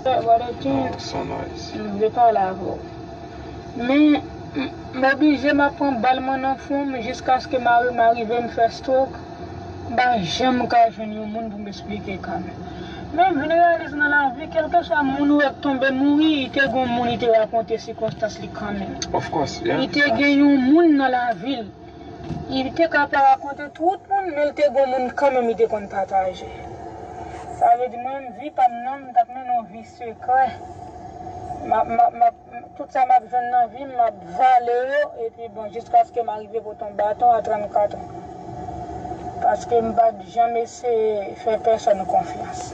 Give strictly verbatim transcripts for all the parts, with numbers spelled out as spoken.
Brother King, m vle pale avè w. Men, m oblije m ap pran bal mwen nan fwon m jiskaske mari m arive m fè stroke. M pa janm ka jwenn yon moun pou m eksplike ka m. Men m vin reyalize nan lavi, kèlkeswa moun ou wè k tonbe mouri, li te gon moun li te rakonte sikonstans li kanmenm. Li te gen yon moun nan lavi l. Li te ka pa rakonte tout moun, men l te gon moun kanmenm li te konn pataje. Sa vle di mwen menm, vi pa m nan, m t ap mennen yon vi sekrè. M ap, m ap, m ap, tout sa m ap jwenn nan vi m, m ap vale yo, epi bon, jiskaske m arive pote yon baton a trannkat an. Paske m pa t janm eseye fè pèsòn konfyans.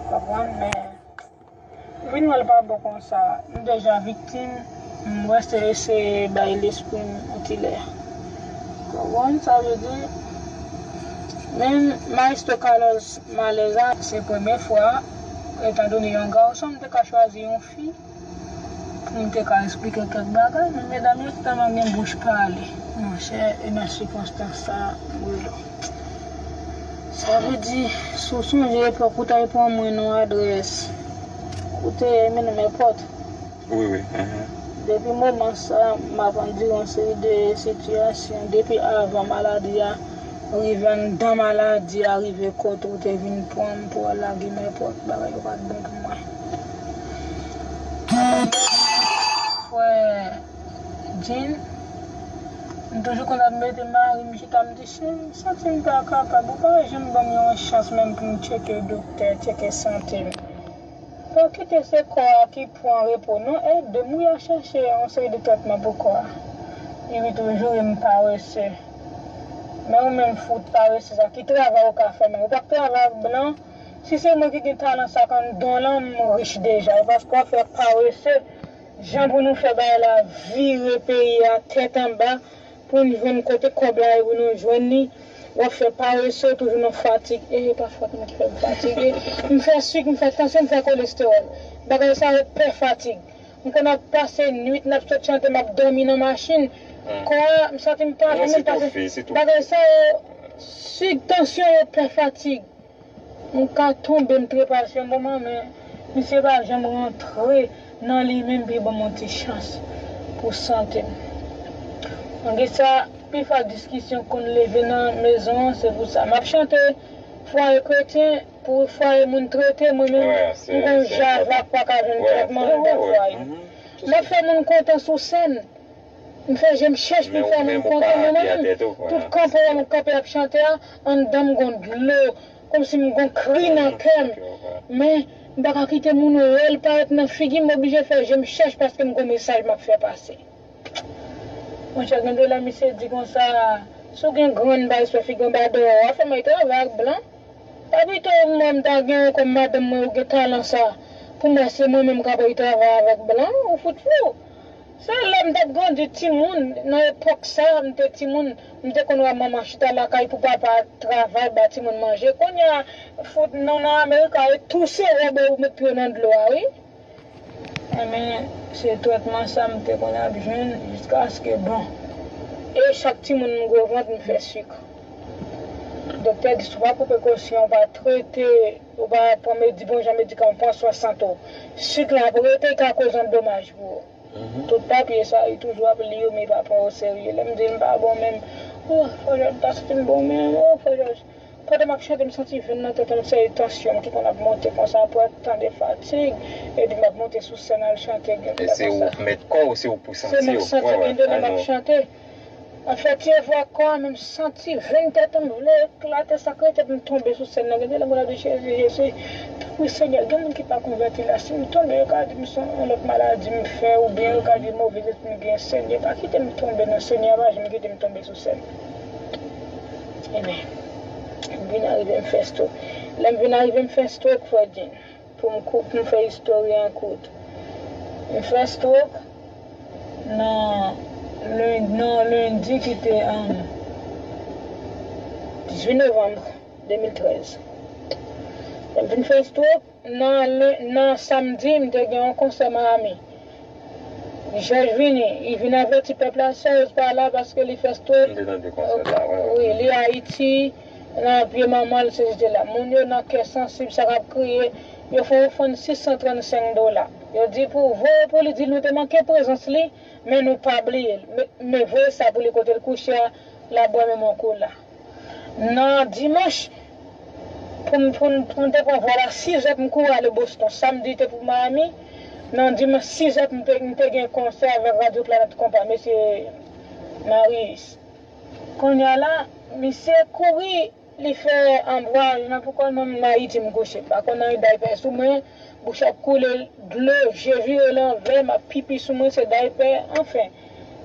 Konprann? Men, vin wè l pa bon konsa. M deja viktim, m wè se eseye bay lespri m yon ti lè. Konprann sa vle di? Men Maestro Carlos Maleza, se premye fwa, etandone yon gason, m te ka chwazi yon fi pou m te ka eksplike kèk bagay, men medam yo tèlman gen bouch pale. Monchè, e nan sikonstans sa, m rele w. Sa vle di, si w sonje epòk ou t al pran mwen nan adrès, ou te mennen m èpòt. Wi, wi. Depi moman sa, m ap andire yon seri de sitiyasyon. Depi avan maladi a rive, anndan maladi a rive, kote ou te vin pran m pou al lage m èpòt, bagay yo pa t bon pou mwen. Frè Jean, m toujou konn ap mete mari m chita, m di, cheri, m santi m pa kapab, ou pa janm ban m yon chans menm pou m tcheke doktè, tcheke sante m. Pa kite se kò a ki pran repo non, ede m wi a chèche yon seri de tretman pou kò a. Li wi toujou e m parese. Men ou menm fout parese sa, ki travay ou ka fè menm? Ou p ap travay ak blan? Si se mwen ki gen talan sa k anndan w lan, m rich deja. E paske w ap fè parese, jan pou nou fè bagay la vire peyi a tèt anba, pou n jwenn kote kòb la ye pou nou jwenn li. W ap fè parese, toujou nan fatig. E pa fòt mwen ki fè m fatige. M fè sik, m fè tansyon, m fè kolestewòl. Bagay sa yo pè fatig. M konn ap pase nwit, n ap sot chante, m ap dòmi nan machin. Kò a, m santi m pa vle menm pase. Bagay sa yo, sik, tansyon yo pè fatig. M ka tonbe, m trepase yon moman, men misye pa janm rantre nan li menm pou l ban m yon ti chans pou sante m. Malgre sa, pifwa diskisyon konn leve nan mezon an, se pou sa. M ap chante fwaye kretyen, pou fwaye moun trete, mwen menm, m gon javak pa ka jwenn trètman anndan fwaye. M ap fè moun kontan sou sèn. M fè je m chèch pou m fè moun kontan, men mwen menm, tout kanpe a m kanpe ap chante a, anndan m gon dlo, kòmsi m gon kri nan kè m. Men, m pa ka kite moun wè l parèt nan figi m, m oblije fè je m chèch paske m gon mesaj m ap fè pase. Monchè, gen de lè misye di konsa, si w gen grenn bay sou figi w anba dèyè w, w ap fè m al travay ak blan. Pa pito mwen m ta gen yon kòm madanm mwen ou gen talan sa. Pou mwen se mwen menm k ap al travay avèk blan, ou fout fou. Se lè m t ap grandi timoun, nan epòk sa, m te timoun, m te konn wè manman chita lakay pou papa travay, ba timoun manje. Kounye a, fout nou nan Amerika, e touse wè w met pye w nan dlo a, wi. Enben, se trètman sa m te konn ap jwenn jiskaske, bon. E chak timoun m gwo vant, m fè sik. Doktè di, si w pa pran prekosyon, w pa trete, w pa pran medi-, bon jan medikaman, pran swen sante w, sik la ap rete, e ka koz yon domaj pou ou. Tout papye sa, li toujou ap li yo, men li pa pran o serye. Lè m di l m pa bon menm, oh, Frè Jòj, m pa santi m bon menm, oh, Frè Jòj. Pandan m ap chante, m santi venn nan tèt mwen, se tansyon m ki konn ap monte konsa, apre tan de fatig, epi m ap monte sou sèn al chante, gen de lè konsa. E se ou k mèt kò w, se ou k pou santi w. Se m k santi, gen de lè m ap chante. Afè ti evwa kò a, men m santi venn tèt mwen vle eklate, sa k rete pou m tonbe sou sèn nan. Gen de lè mwen ap di, Jezi, Jezi, tanpri Senyè, gen moun ki pa konvèti la, si m tonbe, yo ka di m se yon lòt maladi m fè, oubyen yo ka di move lespri m gen, Senyè, pa kite m tonbe non, Senyè, pa janm kite m tonbe sou sèn. Ebyen, m vin arive m fè stroke. Lè m vin arive m fè stroke, frè Jean, pou m kou-, pou m fè istòri an kout. M fè stroke nan len-, nan lendi ki te, um, dizuit novanm de mil trèz. Lè m vin fè stroke, nan len-, nan samdi, m te gen yon konsè Miami. Jòj vini, li vin avèti pèp la, Serge pa la paske li fè stroke. M te tande konsè sa, wi, wi. Wi, li Ayiti, nan pye manman l, se jete la. Moun yo nan kè sansib, sa k ap kriye, Yo fè yon ofann sis san trannsenk dola. Yo di pou voye pou li, di nou te manke prezans li, men nou pa bliye l. Men, men voye sa pou li kote l kouche a, l ap bwè menm yon kola. Nan dimanch, pou m, pou m, pou m te pran vòl a sizè pou m kouri ale Boston. Samdi te pou Miami. Nan dimanch sizè pou m te, m te gen konsè avèk Radyo Planèt Konpa, mesye Marius. Kounye a la, misye kouri, li fè anbwaj nan pou kò l, mwen menm Ayiti m kouche. M pa konn anyen daypè sou mwen, bouch ap koule dlo, je vire lanvè, m ap pipi sou mwen, se daypè, anfen.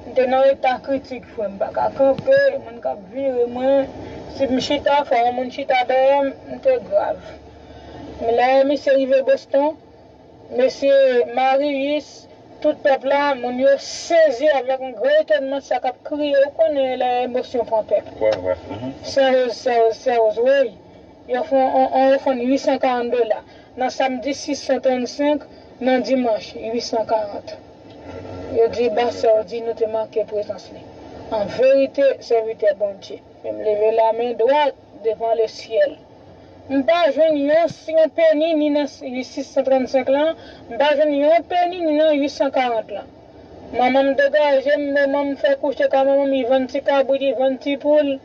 M te nan eta kritik, frè m, m pa ka kanpe, moun k ap vire mwen. Si m chita, fò yon moun chita dèyè m, m te grav. Men lè misye rive Boston, mesye Marius, tout pèp la, moun yo sezi avèk yon gran etònman, sa k ap kriye, ou konnen lè emosyon pran pèp. Wè, wè. Mhm. Sèwoz, sèwoz, sèwoz, wi. Yo fè yon, yon, yon ofann uit san karant dola. Nan samdi sis san trannsenk, nan dimanch uit san karant. Yo di, pastè, yo di nou te manke prezans li. An verite, sèvitè Bondye. Men m leve lamen dwat devan lesyèl. M pa jwenn yon, yon peni ni nan uit san trannsenk lan, m pa jwenn yon peni ni nan uit san karant lan. Manman m degaje m, manman m fè kouche kay manman m, li vann ti kabrit, li vann ti poul.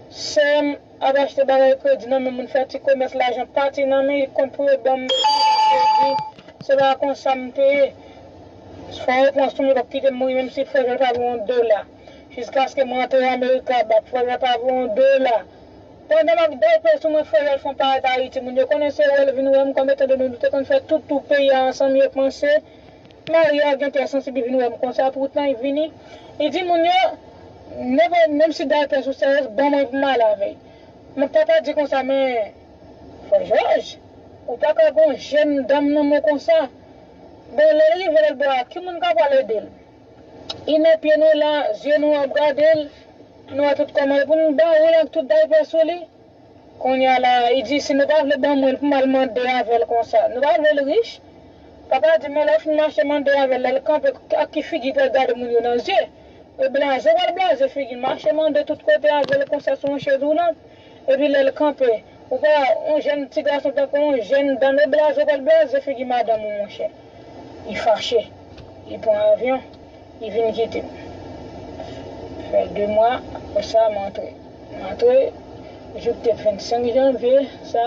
Sè m ap achte bagay kredi nan men moun, fè ti komès, lajan pati nan men, li kont pou yo ban m kredi. Se pa konsa m te ye. Fò yo pran sou mwen, p ap kite m mouri, menm si frè Jòl pa voye yon dola. Jiskaske m rantre Amerika, p ap frè Jòl pa voye yon dola. Pandan m ap dèyè sou mwen, frè Jòl fè yon parèt Ayiti, moun yo konnen se wè l vin wè m, kòm etan done nou te konn fè tout tou peyi a ansanm, yo panse Maria gen kè sansib, li vin wè m konsa, poutan li vini. Li di moun yo, nenpòt, menm si daypè sou sèwoz, ban mwen pou m ale avè l. Men papa di konsa, men, frè Jòj, ou pa ka gon jèn dam nan men w konsa. Bon, lè l rive lòt bò a, ki moun k ap pral ede l? Li nan pye nou la, zye nou ap gade l, nou wè tout kòman l pou n ba ou l ak tout daypè sou li. Kounye a la, li di, si nou pa vle ban mwen l pou m al mande avè l konsa, nou pa vle l rich? Papa di, men lè w fin mache mande avè l, lè l kanpe, ak ki figi l pral gade moun yo nan zye? E blaze, w pral blaze figi l, mache mande tout kote avè l konsa sou yon chèz woulant. Epi lè l kanpe, ou pa, yon jèn ti gason tankou yon jèn dam, e blaze, w pral blaze figi madanm ou, monchè. Li fache, li pran avyon. Li vin kite m. Fè de mwa, apre sa, m antre. M antre, jou k te vennsenk janvye, sa,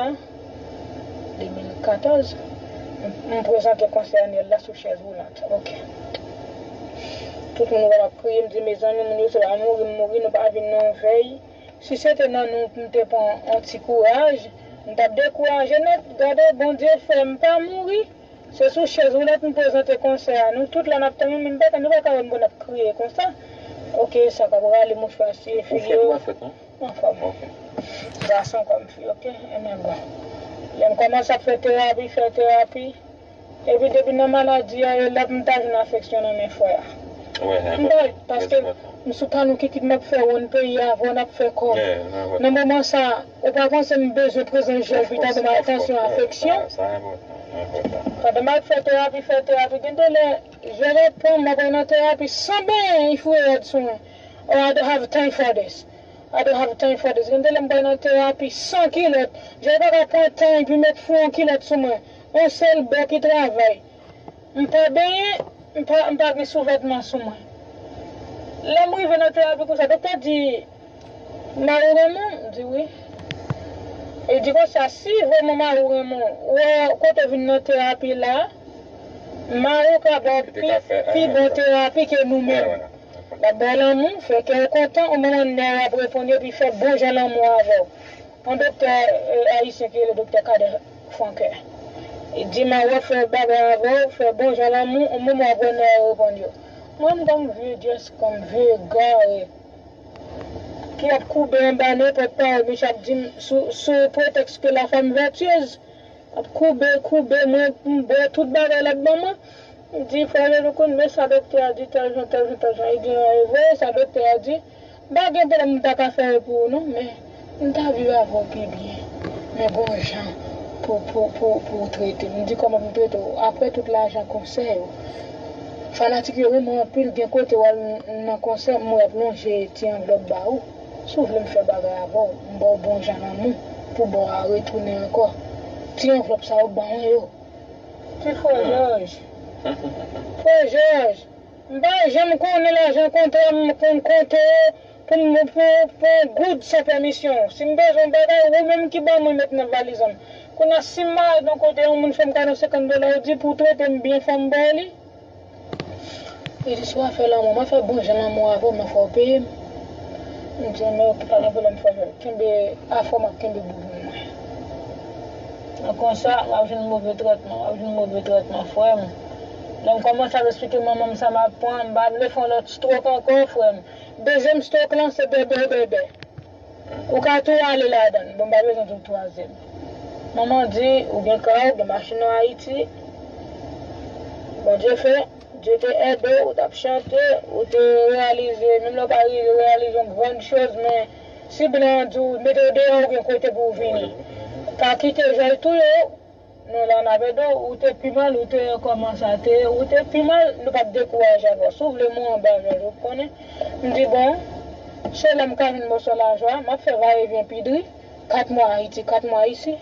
de mil katòz, m, m prezante konsè anyèl la sou chèz woulant. Ok. Tout moun wè m ap kriye, m di, mezanmi, moun yo, se pa mouri m mouri, nou pa vin nan yon vèy. Si se te nan nou, m te pran yon ti kouraj, m t ap dekouraje nèt. Gade, Bondye fè m pa mouri. Se sou chèz woulant m prezante konsè a. Nou tout la n ap tann, men m pa ka, nou pa ka wè m bon n ap kriye konsa. Ok, sa k ap rale mouchwa siye figi yo. Ou fèt, ou pa fèt, non? Anfòm. Ok. Gason kòm fi, ok? Ebyen bon. Lè m kòmanse ap fè terapi, fè terapi. Epi depi nan maladi a, e la pou m ta jwenn afeksyon nan men frè a. M pa, paske m sou kanal ki kit m ap fè wonn peyi a, avè w n ap fè kòb. Nan moman sa, ou pa panse m bezwen prezans jèl, pita ban m atansyon, afeksyon? Pandan m ap fè terapi, fè terapi, gen de lè, jèl ap pran m, m ap nan terapi san benyen, li foure rad sou mwen. Oh, I don't have time for this. I don't have time for this. Gen de lè m pral nan terapi san kilòt. Jèl pa ka pran tan epi met fou yon kilòt sou mwen. Yon sèl bò ki travay. M pa benyen, m pa, m pa gen souvètman sou mwen. Lè m rive nan terapi konsa, doktè di, mari w renmen w? M di wi. Li di konsa, si vrèman mari w renmen w, wè kote w vin nan terapi la, mari w ka ba w pi, pi bon terapi ke nou menm. L ap ba w lanmou, fè kè w kontan, yon moman nèg ap reponn yo, epi fè bon jan lanmou avè w. Yon doktè, eh, ayisyen ki rele doktè Kader Franquin. Li di, mari w ap fè bagay avè w, fè bon jan lanmou, yon moman w ap wè nèg yo reponn yo. Mwen, m tankou vye dyès, kòm vye egare, ki ap koube anba nenpòt pawòl misye ap di m sou, sou pretèks ke la femme vertueuse. Ap koube, koube, mwen, m bwè tout bagay l ap ban mwen. M di, frè Jean-Claude, men sa doktè a di, tèl jan, tèl jan, tèl jan. Li di, non, e vre, sa doktè a di. M pa gen pwoblèm, m ta ka fè l pou ou, non, men m ta viv avè w pi byen. Men gon jan pou, pou, pou, pou w trete m. M di, kòman pou m trete w? Apre tout lajan konsè yo, fanatik yo renmen w anpil, gen kote w al nan konsè, m wè y ap lonje ti anvlòp ba ou. Si w vle m fè bagay avè w, m ba w bon jan lanmou pou ba w a retounen ankò. Ti anvlòp sa yo, ban mwen yo. Ti frè Jòj. Frè Jòj, m pa janm konnen lajan kontra m konn konte pou m pou pou yon goud san pèmisyon. Si m bezwen yon bagay, ou menm ki ban mwen met nan valiz an. Kounye a, si m malad yon kote, yon moun fè m kado senkant dola, ou di pou w trete m byen, fò m ba w li. Li di, si w ap fè lanmou, mwen fè bon jan lanmou avè w, men fò w peye m. M di, men oke, pa gen pwoblèm, frè Jòj. Kenbe afè w, m ap kenbe boubou mwen. Nan konsa, w ap jwenn move tretman, w ap jwenn move tretman, frè m. Lè m kòmanse ap esplike manman m sa m ap pran, m pa vle fè yon lòt stroke ankò, frè m. Dezyèm stroke lan, se bèbè, bèbè. Ou ka tou ale ladan l. Bon, m pa bezwen di w twazyèm. Manman di, ou gen kay, ou gen machin an Ayiti. Bondye fè, Dye te ede w, ou t ap chante, ou te reyalize, menm lè w pa rive reyalize yon grann choz, men si blan an di w, mete w deyò, ou gen kote pou w vini. Pa kite Jòj touye w. Non, la n ap ede w, ou te pi mal, ou te kòman sa te ye, ou te pi mal, nou p ap dekouraje avè w. Si w vle mwen anba Jòj, ou konnen. M di, bon, se la m ka jwenn mòso lajan, m ap fè vayevyen pi dri, kat mwa Ayiti, kat mwa isi.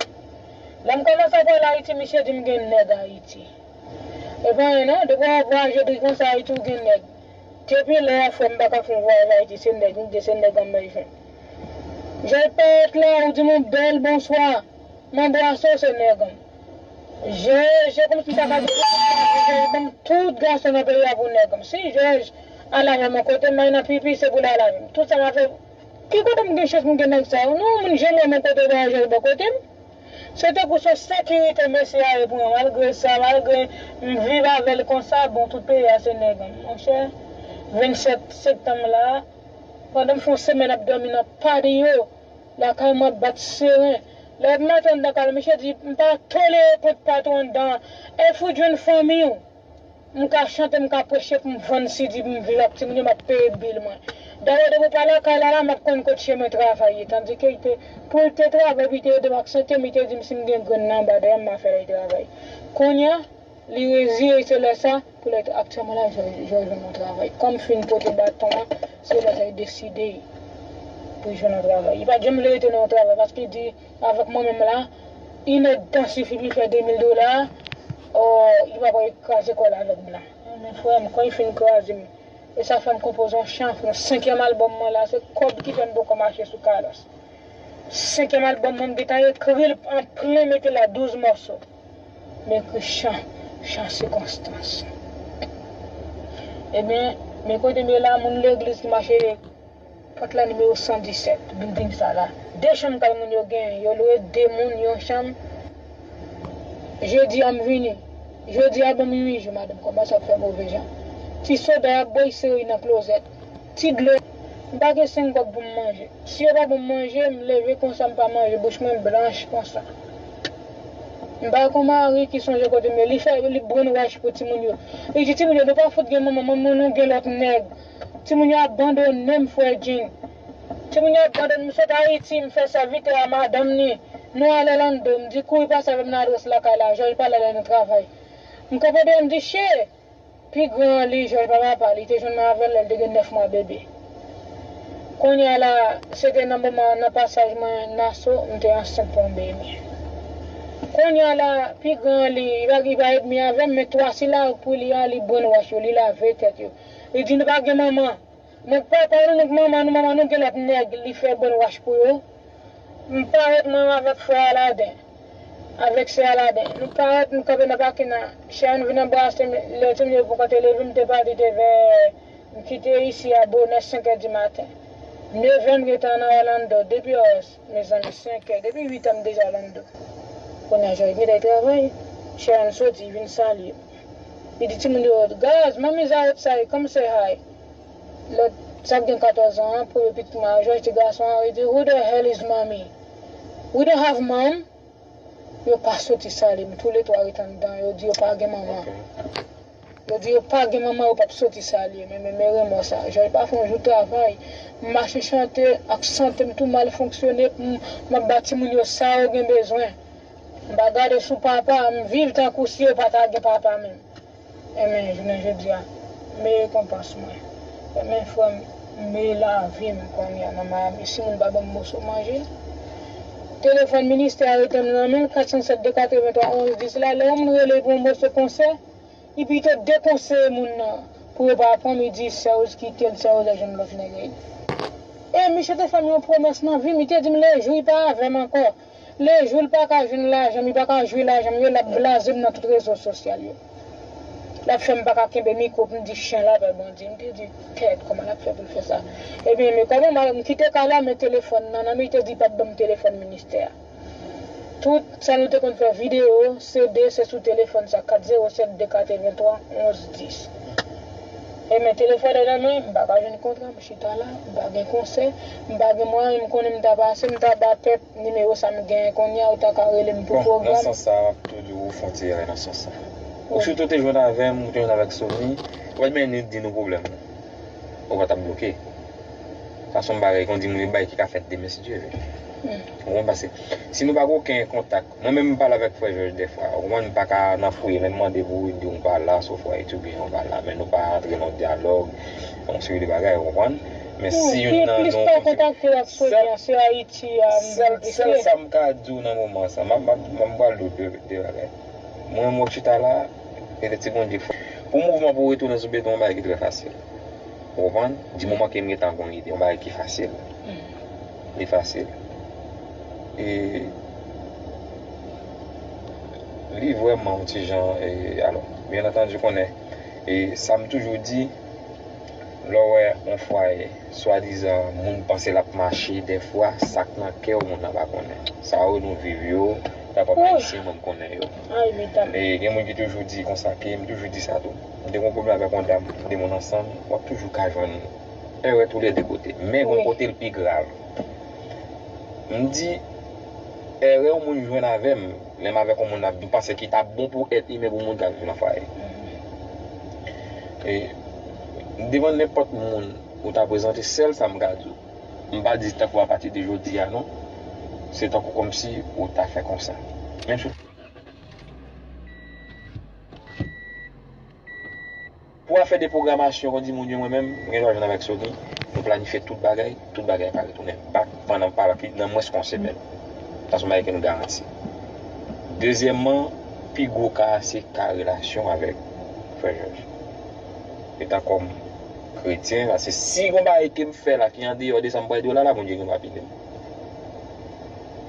Lè m kòmanse ap al Ayiti, misye di m gen nèg Ayiti. E pa anyen non, depi w ap vwayaje dri konsa, Ayiti ou gen nèg. Depi lè a, frè m, m pa ka fè yon vwayaj Ayiti, se nèg m gen, se nèg an m bezwen. Jòj parèt la, ou di m yon bèl bonswa. M anbrase w, se nèg an m. Je, je kòmsi m ta ka di, Jòj ban m tout gason nan peyi a pou nèg an m. Si Jòj al avè m yon kote, m al nan pipi, se pou l al avè m. Tout sa m ap fè, ki kote m gen chans pou m gen nèg sa yo? Non, moun, je mwen, m yon kote, Jòj bò kote m. Se tankou se yon sekirite mesye a ye pou mwen. Malgre sa, malgre m viv avè l konsa, bon, tout peyi a se nèg an m. Monchè, vennsèt septanm la, pandan m fè yon semèn ap dòmi nan patio, lakay mwen ap bat seren. Lè m antre anndan kay la, misye di, m pa tolere kont patwon anndan. E fout jwenn fanmi w. M ka chante, m ka preche pou m vann sidi, pou m viv ak timoun yo, m ap peye bil mwen. Dayè, depi w pa lakay la, la, m ap konn kot chemen travay ye. Tandike, li te, pou l te travay, pou l te ede m ak sante m, li te di m si m gen grenn nan anba dèyè m, m a fè l travay. Kounye a, li reziye, se lè sa, pou lè aktyèlman la, Jòj, Jòj jwenn yon travay. Kòm m fin pote baton an, se lè sa, li deside pou l jwenn yon travay. Li pa t janm vle rete nan yon travay, paske li di, avèk mwen menm la, inèdtan sifi pou li fè de mil dola, o, li pa pral kraze kò l avèk blan. Men frè m, kan li fin kraze m, e sa fè m konpoze yon chan pou yon senkyèm albòm mwen la, se kòb ki fè m poko mache sou kalas. Senkyèm albòm mwen, m gentan ekri l an plen, mete la douz mòso. M ekri chan, chan sikonstans. Ebyen, men kote m ye la, moun legliz ki mache pòt la nimewo san disèt, bilding sa la. De chanm kay moun yo genyen, yo lwe de moun yon chanm. Jedi a m vini. Jodi a ban m uit jou, madanm kòmanse ap fè move jan. Ti soda y ap bwè, y sere nan klozèt. Ti dlo, m pa gen senk kòb pou m manje. Si yo pa ban m manje, m leve konsa, m pa manje, bouch mwen blanch konsa. M pa gen yon mari ki sonje kote m ye. Li fè, li brainwash pou timoun yo. Li di timoun yo, nou pa fout gen manman, manman nou gen lòt nèg. Timoun yo abandone m, frè Jean. Timoun yo abandone m, m sot Ayiti, m fè sèvitè a madanm ni. Nou al Orlando, m di kouri pase avè m nan adrès lakay la, Jòj pale lè nou travay. M kanpe deyò, m di, che! Pi gran an li, Jòj pa papa, li te jwenn mwen avè l lè l te gen nèf mwa bebe. Kounye a la, se te nan moman, nan pasaj mwen Naso, m te ansent pou yon bebe. Kounye a la, pi gran an li, li pa, li pa edmi avè m, men twa sila pou li a, li brainwash yo, li lave tèt yo. Li di nou pa gen manman. Nèg papa nou, nèg manman nou, manman nou gen lòt nèg li fè brainwash pou yo. M parèt mwen avèk frè Aladen, avèk sè Aladen. Nou parèt, nou kanpe nan pakin nan. Sharon vin anbrase m, lè timoun yo poko te leve, m te pati te vè, m kite isi a bonè senk è di maten. Nèf è m gentan nan Orlando, depi os, mezanmi, senk è, depi uit è m deja Orlando. Kounye a Jòj gentan travay, Sharon soti, vin salye m. Li di timoun yo, guys, mommy's outside, come say hi. Lòt, sa k gen katòz an an, premye pitit mwen an, Jòj ti gason an, li di, who the hell is mommy? We don't have mom. Yo pa soti salye m, toulètwa ret anndan, yo di yo pa gen manman. Yo di yo pa gen manman, yo p ap soti salye m, men, men, men renmò sa. Jòj pa fè yon jou travay. M mache chante ak sante m tou mal fonksyone, m, m ap ba timoun yo sa yo gen bezwen. M pa gade sou papa, m viv tankou si yo pa ta gen papa menm. Enben, jounen jodi a, m rekonpans mwen. Enben, frè m, m lavi m kounye a nan Miami. Si moun pa ban m moso manje, Telefòn ministè a rete nan men l, kat san sèt de katrevenntwa onz dis la, lè yon moun rele l pou yon moso konsè, li pito dekonseye moun nan pou yo pa pran m, li di sèz, kite l, sèz, al jwenn lòt nèg. E misye te fè m yon pwomès nan vi m, li te di m lejou li pa avè m ankò, lejou l pa ka jwenn lajan m, li pa ka jwi lajan m yo, l ap blaze m nan tout rezo sosyal yo. L ap fè m pa ka kenbe mikwo pou m di chen la pè Bondye. M te di, tèt, kòman l ap fè pou l fè sa? Ebyen, men kòman m kite kay la, men telefòn nan nan men, li te di l p ap ban m telefòn ministè a. Tout sa nou te konn fè videyo, C D, se sou telefòn sa, kat zewo sèt de katrevenntwa onz dis. E men telefòn nan nan men, m pa ka jwenn kontra, m chita la, m pa gen konsè, m pa gen mwayen, m konnen m ta pase, m ta ba pèp nimewo sa m genyen kounye a, ou ta ka rele m pou pwogram. Bon, nan sans sa, m ap toujou fè yon ti erè nan sans sa. Ou sitou te jwenn avè m, ou te jwenn avèk Sony, ou pa t menm di nou pwoblèm ou. Ou pa t ap bloke. Sa se yon bagay, kon di moun, yon bagay ki ka fèt demen, si Dye vle. Ou konprann? Paske si nou pa gen okenn kontak, mwen menm m pale avèk frè Jòj dèfwa, ou konprann, m pa ka nan fouye, lè m mande pou ou, li di w pa la, sou fwa etidyan ou pa la, men nou pa antre nan dyalòg, yon seri de bagay, ou konprann? Men si youn nan nou kontakte l ak Sony an, se Ayiti a, sèl, sèl sa m ka di w nan moman sa, m ap, m ap, m ap pral di w de, de bagay. Mwen, mwen chita la, e de ti Bondye fè. Pou mouvman pou retounen sou beton, yon bagay ki trè fasil. Ou konprann? Di moman ke m gentan gon ide, yon bagay ki fasil. Li fasil. E li vrèman yon ti jan, e, alò, byen antandi, konnen, e sa m toujou di, lè w wè yon fwaye, swadizan, moun panse l ap mache, dèfwa, sa k nan kè w, moun nan pa konnen. Sa yo nou viv yo, nan pèp ayisyen, mwen m konnen yo. E gen moun ki toujou di konsa ke, m toujou di sa tou. M te gen yon pwoblèm avèk yon dam, de moun ansanm, w ap toujou ka jwenn erè toulède kote. Men gon kote l pi grav. M di, erè yon moun jwenn avè m, lè m avèk yon moun ap di, m panse ki ta bon pou èt imen pou moun k ap viv nan fwaye. E, devan nenpòt moun ou ta prezante, sèl sa m ka di w. M pa di tankou apati de jodi a non. Se tankou kòmsi ou ta fè konsa. Menm si pou afè de pwogramasyon, kon di moun yo, mwen menm, m gen dwa jwenn avèk Sony, nou planifye tout bagay, tout bagay pa retounen bak pandan pa nan mwens ke yon semèn. Sa se yon bagay ke nou garanti. Dezyèmman, pi gwo ka a se ka relasyon avèk frè Jòj. Etan kòm kretyen, paske si gon bagay ke m fè la ki andeyò de sa m pral di w la, la, Bondye gen dwa pini m.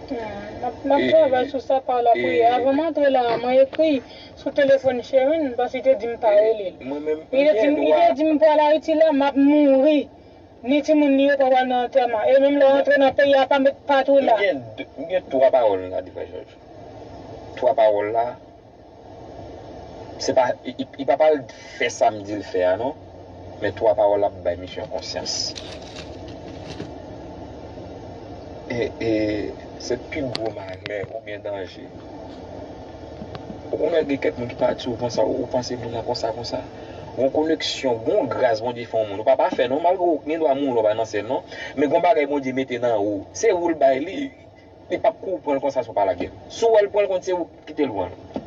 M ap, m ap travay sou sa pa lapriyè. Avan m antre la, mwen ekri sou telefòn Sherine, paske li te di m pa rele l. Li te di m, li te di m pral Ayiti la, m ap mouri. Ni timoun li yo pa pral nan antèman. E menm lè w antre nan peyi a, pa met pat ou la. M gen, m gen twa pawòl m ka di frè Jòj. Twa pawòl la, se pa, li, li, li pa pral fè sa m di l fè a non. Men twa pawòl la ap bay misye yon konsyans. E, e, se pi gwo malè oubyen danje. Ou konnen gen kèk moun ki pa di w konsa, ou, ou panse moun nan konsa, konsa. Gon koneksyon, gon gras Bondye fè yon moun. Ou pa pafè non, malgre w gen dwa mouri, w pa nan syèl non. Men gon bagay Bondye mete nan ou. Se ou l bay li. Li p ap kou pran l konsa si w pa lage l. Si w wè l pran l kont se ou ki kite l pran l.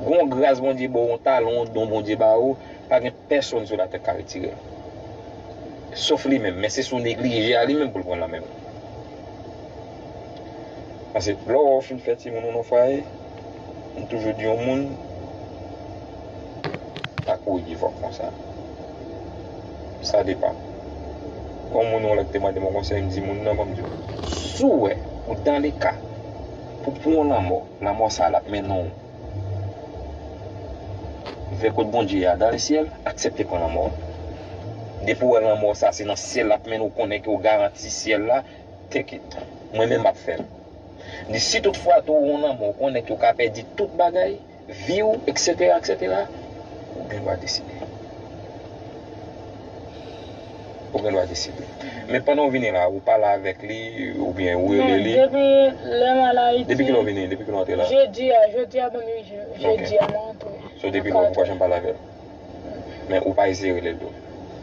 Gon gras Bondye ba w, yon talon, yon don Bondye ba ou, pa gen pèsonn sou latè k ka retire l. Sof li menm, men se si w neglije a li menm pou l pran l nan men w. Paske lè w wè w fin fè timoun ou nan fwaye, m toujou di yon moun, pa kouri vòk konsa. Sa depann. Gon moun yon lè ki te mande m yon konsèy, m di moun nan, ban m di w. Si w wè, ou dans le cas, pou pran yon lanmò, lanmò sa a l ap mennen w vè kot Bondye a, dans le ciel, aksepte pran lanmò. Depi w wè lanmò sa a se nan syèl l ap mennen w, konnen ke w garanti syèl la, take it. Mwen menm m ap fè l. M di si tout fwa tou w wè yon lanmò, w konnen ke w ka pèdi tout bagay, vi w, etsetera, etsetera, ou gen dwa deside. Ou gen dwa deside. Men pandan w vini la, ou pale avèk li, oubyen ou rele li. Depi lè m al Ayiti. Depi kilè w vini? Depi kilè w antre la? Jedi a, jodi a ban m uit jou. Jedi a mwen antre. So, depi lè w poko janm pale avè l? Men ou pa eseye rele l tou?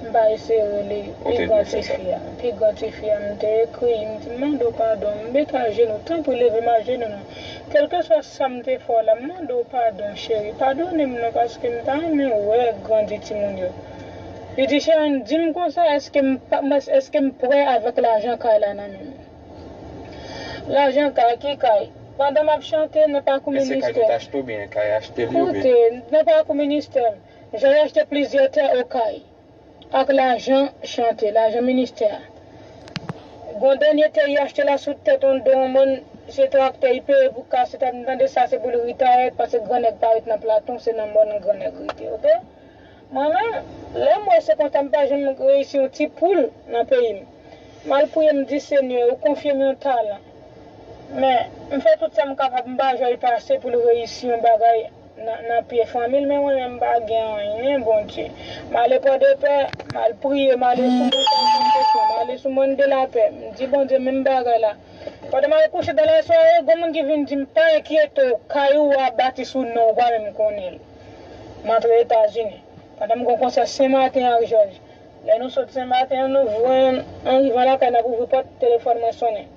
M pa eseye rele pi gran tifi a. Pi gran tifi a, m te ekri, m di, m mande w padon, m met ajenou, tanpri leve m ajenou non. Kèlkeswa sa m te fè w la, m mande w padon, cheri. Padone m non, paske m ta renmen wè grandi timoun yo. Li di, Sherine, di m konsa, èske m pa, èske m prè avèk lajan kay la nan men m? Lajan kay, ki kay? Pandan m ap chante nan pakou ministè. Men se kay nou t achte oubyen kay achte li oubyen? Koute, nan pakou ministè, Jòj achte plizyè tè Okay ak lajan chante, lajan ministè a. Gon dènye tè li achte la sou tèt yon do yon moun, se traktè li peye pou kase tèt, m tande sa se pou l retire, paske gran nèg pa ret nan Platon, se nan mòn gran nèg rete, oke? Mwen menm, lè m wè se konsa, m pa janm reyisi yon ti poul nan peyi m. M al priye, m di, Senyè, ou konfye m yon talan. Men, m fè tout sa m kapab, m pa jwe l pase pou l reyisi yon bagay nan, nan pye fanmi l, men mwen menm, m pa gen anyen, Bondye. M ale Pòdepè, m al priye, m ale sou Montay Santesyon, m ale sou Mòn de Lapè. M di, Bondye, menm bagay la. Pandan m al kouche dan lasware, gon moun ki vin di m, pa enkyete w, kay ou a bati sou non w, ou pa menm konnen l. M antre Etazini. Pandan m gon konsè Senmaten ak Jòj. Lè nou sot Senmaten an, nou jwenn, an rivan lakay, n ap ouvri pòt, telefòn mwen sonnen.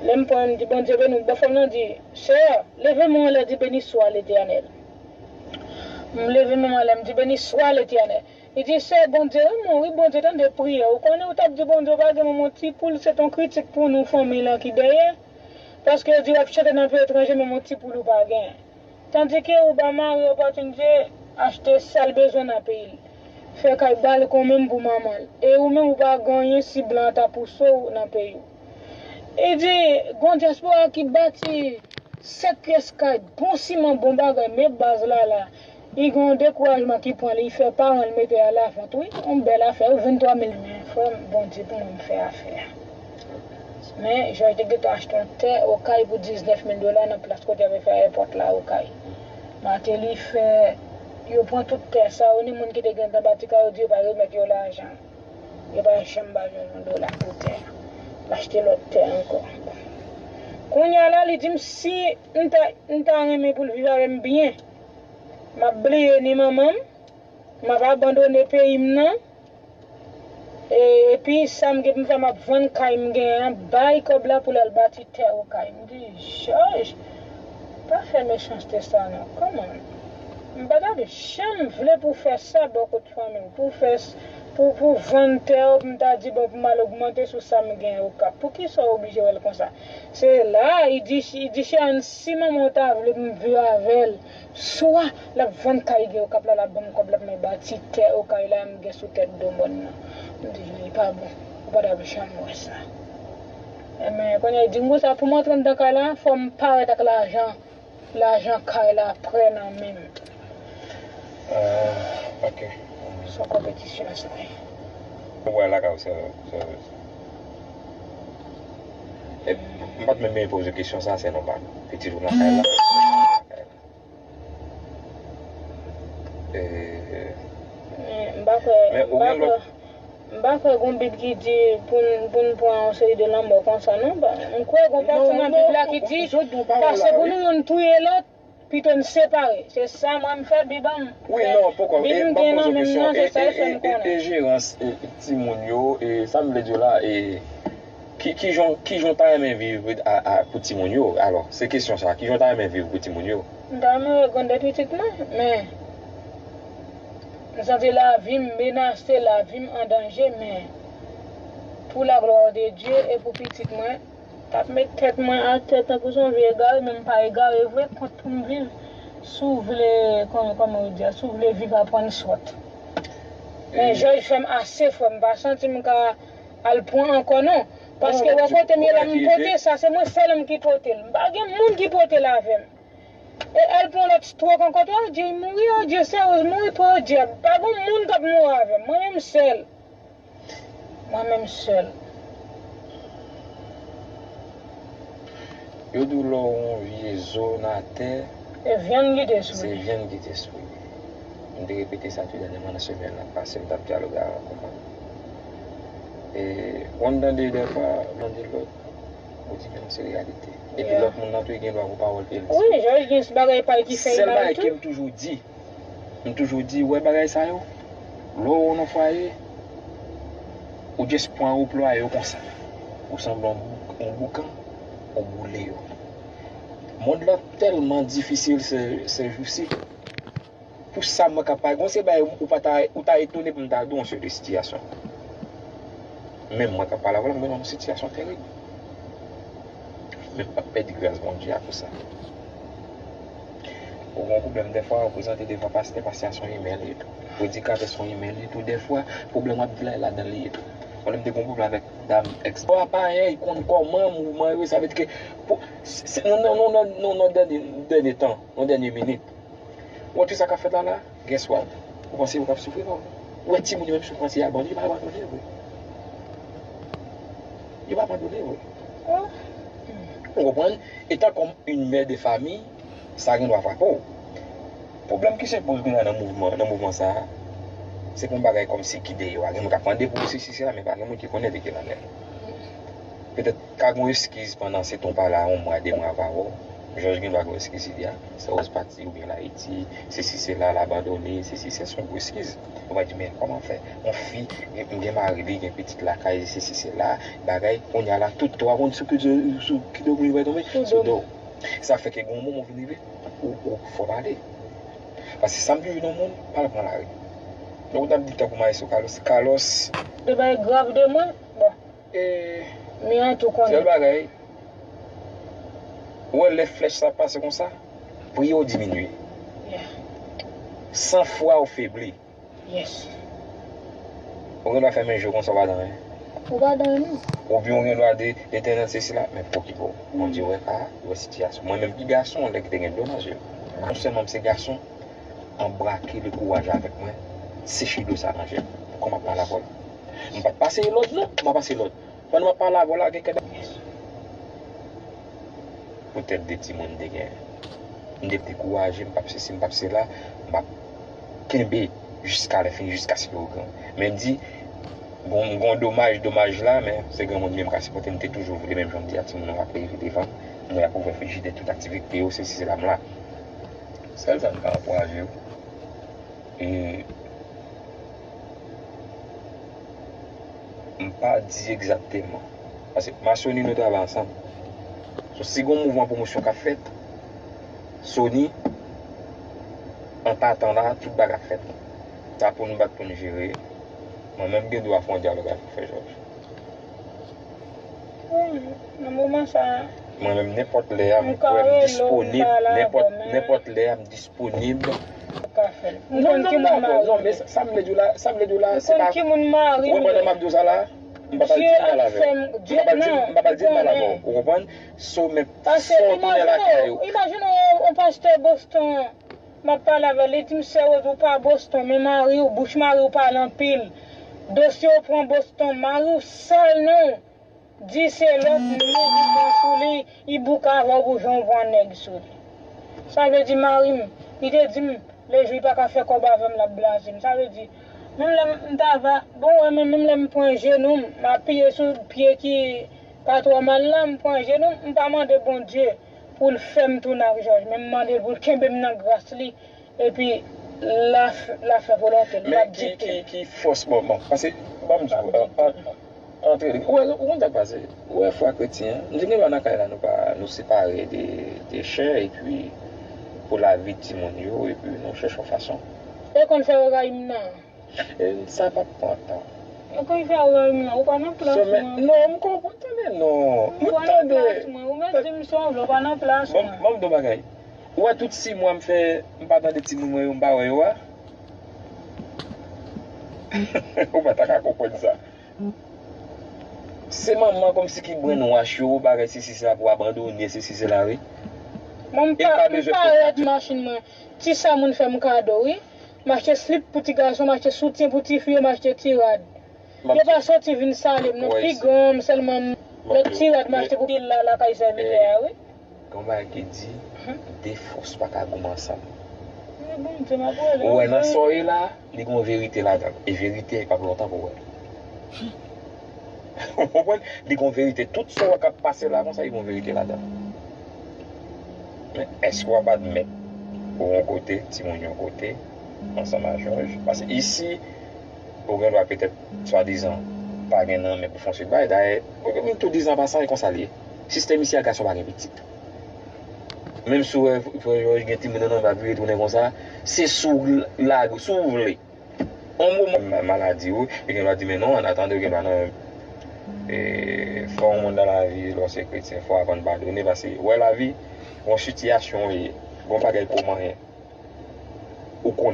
Lè m pran, m di, Bondye beni w. Bòfò m nan di, Sè, leve men w anlè, di, Beni swa Letènèl. M leve men m anlè, m di, Beni swa Letènèl. Li di, Sè, Bondye renmen w, wi, Bondye tande priyè w. Ou konnen, ou t ap di Bondye ou pa gen menm yon ti poul, se t yon kritik pou nou, fanmi lan ki dèyè. Paske yo di w ap chante nan peyi etranje, menm yon ti poul ou pa gen. Tandike ou ba mari opòtinite achte sa l bezwen nan peyi l. Fè kay balkon menm pou manman l. E ou menm ou pa gen anyen si blan an ta pouse w nan peyi w. E di, gon dyaspora ki bati sèt pyès kay, bon siman, bon bagay, men baz la la. Li gen yon dekourajman ki pran li, li fè paran l mete a lavant, wi. Yon bèl afè, wi, venntwa mil men, frè m, Bondye pou mwen, m fè afè a. Men, Jòj te gentan achte yon tè Okay pou diznèf mil dola nan plas kote y ap fè èpòt la Okay. Martelly fè, yo pran tout tè sa yo, ni moun ki te gentan bati kay yo di yo pa remèt yo lajan. Yo pa janm ba Jòj yon dola pou tè a. L achte lòt tè ankò. Kounye a la, li di m si m ta, m ta renmen pou l viv avè m byen, m ap bliye ni manman m, m ap abandone peyi m nan. E, epi sa m gen pou m fè, m ap vann kay m genyen an, bay kòb la pou l al bati tè Okay. M di, Jòj, pa fè mechanste sa non. Kòman? M pa t ap janm vle pou w fè sa bò kot fanmi w, pou w fè s-, pou, pou w vann tè w, pou m ta di, bon, pou m al ogmante sou sa m genyen Okap. Poukisa w oblije wè l konsa? Se la, li di, li di, Cheyenne, si manman w ta vle pou m viv avè l, swa l ap vann kay gen Okap la, l ap ban m kòb la pou mwen bati tè Okay la m gen sou tèt do mòn nan. M di, li pa bon. Ou pa t ap janm wè sa. Enben, kounye a, li di m konsa, pou m antre anndan kay la, fò m parèt ak lajan, lajan kay la prè nan men m. Ah, ok. Se yon konpetisyon sa ye. Ou wè lakay ou, se, se, e, m pa t menm bezwen poze kesyon sa, se nòmal. Pitit ou nan kay la. E, men m pa kwè, men m ou pa gen kwè, lòt m pa kwè gon Bib ki di pou n, pou n pran yon seri de lanmò konsa, non. M kwè gon pati nan Bib la ki di, pase pou nou youn touye lòt, pito n separe. Se sa mwen m fè Bib an m. Wi, non, poko. Bib m gen nan men m nan, se sa l fè m konnen. E, e, e, e jerans, e, timoun yo, e, sa m vle di w la, e, ki, ki jan, ki jan w ta renmen viv a, a, pou timoun yo? Alò, se kesyon sa, ki jan w ta renmen viv pou timoun yo? M ta renmen wè grann pitit mwen, men m santi lavi m menase, lavi m an danje, men pou la glwa de Dye e pou pitit mwen, t ap met tèt mwen atè tankou se yon vye egare, men m pa egare vre, kont pou m viv. Si w vle, kòman, kòman yo di a, si w vle viv, aprann sòt. Men Jòj fè m ase, frè m, m pa santi m ka al pran ankò non. Paske wè kote m ye la, m pote sa, se mwen sèl m ki pote l. M pa gen moun ki pote l avè m. E al pran lòt strok ankò, o Dye, mouri, o Dye, seryoz, mouri, o Dye. Pa gen moun k ap mouri avè m. Mwen menm sèl. Mwen menm sèl. Yo di w lè w yon vye zo nan tè, e vyann ki te sou li. Se vyann ki te sou li. M te repete sa tou dènyèman nan semèn nan pase, m t ap dyaloge avè yon konprann. E, w konn tande dèfwa, m tande lòt, ou di, men non, se reyalite. Epi lòt moun nan tou, li gen dwa gon pawòl pou l di. Wi, Jòj gen bagay pa l ki fè li ba l tou. Sèl bagay ke m toujou di, M toujou di, wè bagay sa yo, lè w nan fwaye, ou just pran, ou plwaye yo konsa. Ou sanble yon bou-, yon boukan, ou boule yo. Mond lan tèlman difisil se, se jou si. Pou sa mwen ka pale, gon se bagay ou pa ta, ou ta etone pou m ta di w yon seri de sitiyasyon. Menm mwen k ap pale avè w la, mwen nan yon sitiyasyon terib. Men m p ap pèdi gras Bondye akoz sa. Ou gen yon pwoblèm dèfwa, ou prezante devan pastè, pastè a se yon imè li ye tou. Predikatè se yon imè li ye tou dèfwa, pwoblèm w ap di la, e ladan l li ye tou. Mwen menm te gen yon pwoblèm avèk dam èks. Bon, apa, e, li konn kòman mouvman yo, sa vle di ke pou, se, se, nan, nan, nan, nan, nan dènye, dènye tan, nan dènye minit. Ou wè tout sa k ap fèt la la, guess what? Ou panse yo p ap soufri non? Ou wè timoun yo menm soufrans yo abandone, yo pa abandone vre. Yo pa abandone vre. Ou konprann? Etan kòm yon mè de fami, sa gen dwa frape w. Pwoblèm ki sipoze gen nan mouvman, nan mouvman sa a, se pou yon bagay kòmsi ki deyò a. Gen moun k ap mande pou sesi sela, men pa gen moun ki konnen de ki lannen. Petèt ka gen yon eskiz pandan se tan w pa la, yon mwa, de mwa, pa wè w. Jòj gen dwa gen yon eskiz li a. Sa w pati oubyen l Ayiti, sesi sela, l abandone, sesi sela, se yon gwo eskiz. Ou va di, men kòman fè? Yon fi, m gen mari li, gen pitit lakay, sesi sela, bagay, kounye a la, tout twa moun sou ki, sou ki do moun yo va tonbe? Sou do. Sa fè ke gen yon moman w vin rive, ou, ou fò pale. Paske sa m toujou di yon moun, pa al pran lari. Donk, w t ap di tankou Maestro Carlos, Carlos. De bagay grav de mwen, bon. E, men an tou konnen. Sèl bagay, ou wè lè flèch sa pase konsa, priye w diminye. Yeah. San fwa w febli. Yes. Ou gen dwa fèmen je w konsa w pa di anyen. Ou pa di anyen non. Oubyen ou gen dwa di, Letènèl, sesi la, men pwokipe w. Bondye wè ka, li wè sitiyasyon. Mwen menm ki gason, lè ki te gen dlo nan je m. Non sèlman m se gason, anbrake lekouraj avèk mwen, seche dlo sa nan je m. Kòman m ap pale avè w? M pa t pase lòd non, m pa pase lòd. Pandan m ap pale avè w la, gen kèk poutèt de timoun m te gen. M te dekouraje, m p ap sesi, m p ap sela, m ap kenbe jiska lè fini, jiskaske yo gran. Men m di, gon, gon domaj, domaj la, men se granmoun li menm ka sipòte, m te toujou vle, menm jan m di a, timoun yo ap leve devan m, m wè y ap ouvè frijidè, tout aktivite yo, sesi sela, m la. Sèl sa m ka ankouraje yo. E m pa di egzakteman. Paske m a Sony nou travay ansanm. So, si gon mouvman pwomosyon k ap fèt, Sony, an patan la, tout bagay ap fèt. Sa pou nou bat pou nou jere. Mwen menm gen dwa fè yon dyalòg avèk Frè Jòj. Wi, nan moman sa a. Mwen menm, nenpòt lè a, m kwè m disponib. Nenpòt, nenpòt lè a, m disponib. Ou ka fè l. M konn ki moun mari m ye. Non, men sa, sa m vle di w la, sa m vle di w la, se pa. M konn ki moun mari m ye. Ou konprann sa m ap di w sa la? M p ap al di mal avè w. M p ap al di, m p ap al di mal avè w. Ou konprann? So, men, sa w tounen lakay ou. Paske imajine w, imajine w, yon pastè Boston, m ap pale avè l, li di m, Sè Rose, ou pa Boston, men mari w, bouch mari w pale anpil. Dosye w pran Boston, mari w sal non. Di se lòt moun ki pran sou li, li bouke avè w pou jan w pran nèg sou li. Sa vle di mari m, li te di m, lejou li pa ka fè kòb avè m, l ap blaze m. Sa vle di, menm lè m ta va, bon, wè, men menm lè m pran jenou m, m apiye sou pye ki pa twò mal la, m pran jenou m, m pa mande Bondye pou l fè m tounen ak Jòj, men m mande l pou l kenbe m nan gras li, epi l a, l a fè volonte l, l ap dikte. Men ki, ki, ki fòs, bon, bon, paske, ban m di w, an, an, antre, ou wè, ou konn sa k pase, ou wè fwa kretyen an, nou gen dwa nan kay la, nou pa, nou separe de, de chè, epi pou lavi timoun yo, epi nou chèche yon fason. E konn fè yo rayi m nan. E sa p ap pran tan. Ou konn fè w menm non, ou pa nan plas mwen. Non, m konprann, tande non. M tande. Ou pa nan plas mwen, ou mèt di m sa w vle, ou pa nan plas mwen. Bon, bon, m di w bagay. Ou wè tout sis mwa m fè, m pa tande timoun mwen yo, m pa wè yo a. Ou pa ta ka konprann sa. Se manman kòmsi ki brenwash yo, bagay sesi sela pou abandone, sesi sela, wi. Mwen m pa, m pa rèd machin mwen. Ti sa moun fè m kado, wi. M achte slip pou ti gason, m achte soutyen pou ti fi yo, m achte ti rad. Yo pa soti vin sale m non, pi gran m sèlman m, lòt ti rad m achte pou pil la lakay sèvitè a, wi. Gen yon bagay ki di, de fòs pa ka goumen ansanm. Ou wè nan sa w ye la, li gen yon verite ladan l. E verite a p ap lontan pou w wè l. Ou konprann? Li gen yon verite. Tout sa w wè k ap pase la konsa, li gen yon verite ladan l. Men èske w ap admèt ou yon kote, timoun yon kote, ansanm a Jòj? Paske isi, ou gen dwa petèt, swadizan, pa gen nan men pou fè yon seri bagay. Dayè, m tou di an pasan, e konsa l ye. Sistèm isi a, gason pa gen pitit. Menm si w wè frè Jòj gen timoun nan men l, l ap vire tounen konsa, se si w lage, si w vle. On moman, maladi, wi, yo gen dwa di, men non, an atandan, yo gen dwa nan E, fò yon moun nan lavi, lè w se kretyen, fò w aprann padone, paske wè lavi, yon sitiyasyon w ye, yon bagay kòmanyen. Ou konnen